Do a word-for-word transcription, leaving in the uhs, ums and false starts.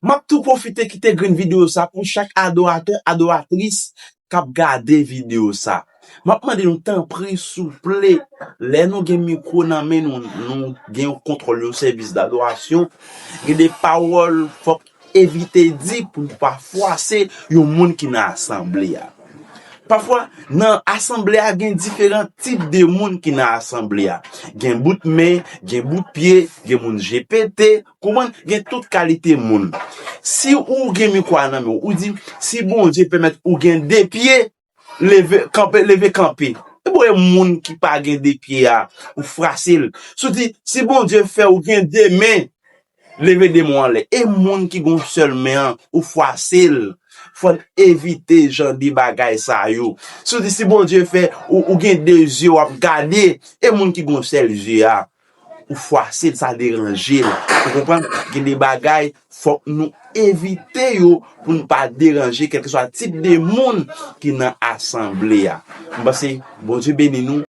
M ap tou pwofite kite grenn videyo sa pou chak adoratè, adoratris k ap gade videyo sa. M ap mande nou, tanpri, souple, lè nou gen mikwo nan men nou, nou gen yon kontwòl, yon sèvis dadorasyon, gen de pawòl fòk evite di pou n pa fwase yon moun ki nan asanble a. Pafwa, nan asanble a, gen diferan tip de moun ki nan asanble a. Gen bout men, gen bout pye, gen moun je pete, konprann, gen tout kalite moun. Si ou gen mikwo a nan men w, ou di, si Bondye pèmèt ou gen de pye, leve kanpe, leve kanpe. E bon, e moun ki pa gen de pye a, ou fwase l. Si w di, si Bondye fè ou gen de men, leve de men w anlè. E moun ki gon sèl men an, ou fwase l. Fò n evite jan de bagay sa yo. Si w di, si Bondye fè ou, ou gen de zye w ap gade, e moun ki gon sèl zye a, ou fwase l, sa deranje l. Ou konprann? Gen de bagay, fòk nou evite yo pou n pa deranje kèlkeswa tip de moun ki nan asanble a. M panse Bondye beni nou.